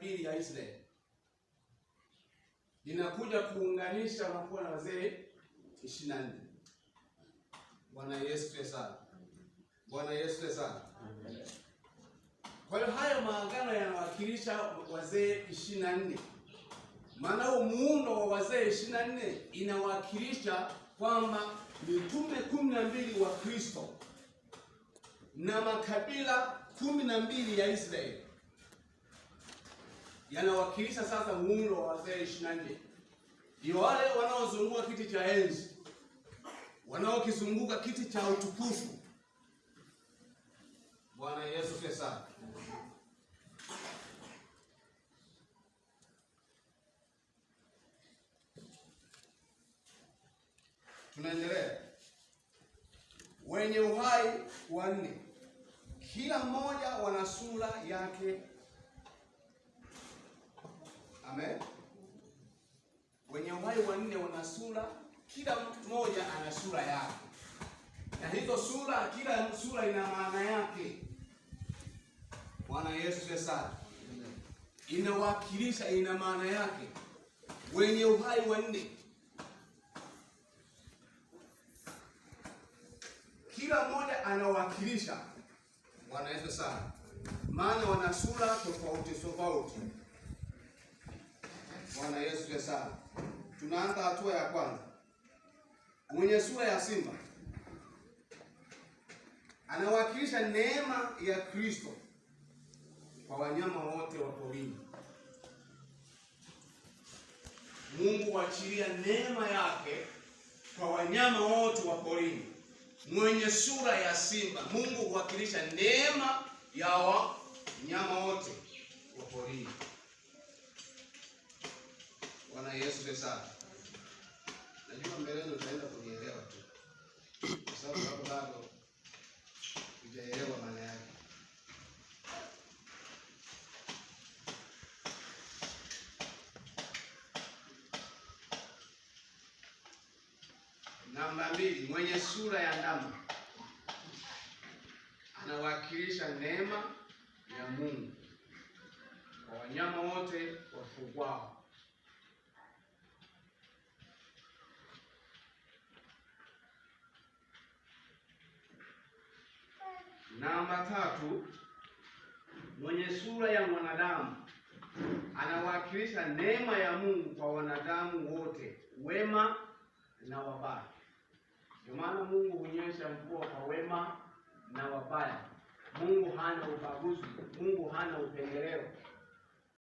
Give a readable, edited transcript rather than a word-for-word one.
12 ya Israeli linakuja kuunganisha, wanakuwa na wazee 24. Bwana Yesu asifiwe sana. Bwana Yesu asifiwe sana. Kwa hiyo hayo maagano yanawakilisha wazee 24. Maana huo muundo wa wazee 24 inawakilisha kwamba mitume 12 wa Kristo na makabila 12 ya Israeli yanawakilisha sasa muundo wa wazee 24. Ndio wale wanaozunguka kiti cha enzi, wanaokizunguka kiti cha utukufu. Bwana Yesu asifiwe sana. Tunaendelea. Wenye uhai wanne, kila mmoja wana sura yake. Amen. Wenye uhai wanne wana sura, kila mmoja ana sura yake, na hizo sura, kila sura ina maana yake. Bwana Yesu asifiwe sana. Inawakilisha, ina maana yake. Wenye uhai wanne, kila mmoja anawakilisha. Bwana Yesu sana, maana wana sura tofauti tofauti. Bwana Yesu asifiwe sana. Tunaanza hatua ya kwanza. Mwenye sura ya simba anawakilisha neema ya Kristo kwa wanyama wote wa porini. Mungu huachilia neema yake kwa wanyama wote wa porini. Mwenye sura ya simba, Mungu huwakilisha neema ya wanyama wote wa porini. Bwana Yesu asifiwe sana. Najua mbeleni utaenda kunielewa tu, kwa sababu hapo bado hujaelewa maana yake. Namba 2, mwenye sura ya ndama anawakilisha neema ya Mungu kwa wanyama wote wafugwao. Namba 3, mwenye sura ya mwanadamu anawakilisha neema ya Mungu kwa wanadamu wote, wema na wabaya. Ndio maana Mungu hunyesha mvua kwa wema na wabaya. Mungu hana ubaguzi, Mungu hana upendeleo.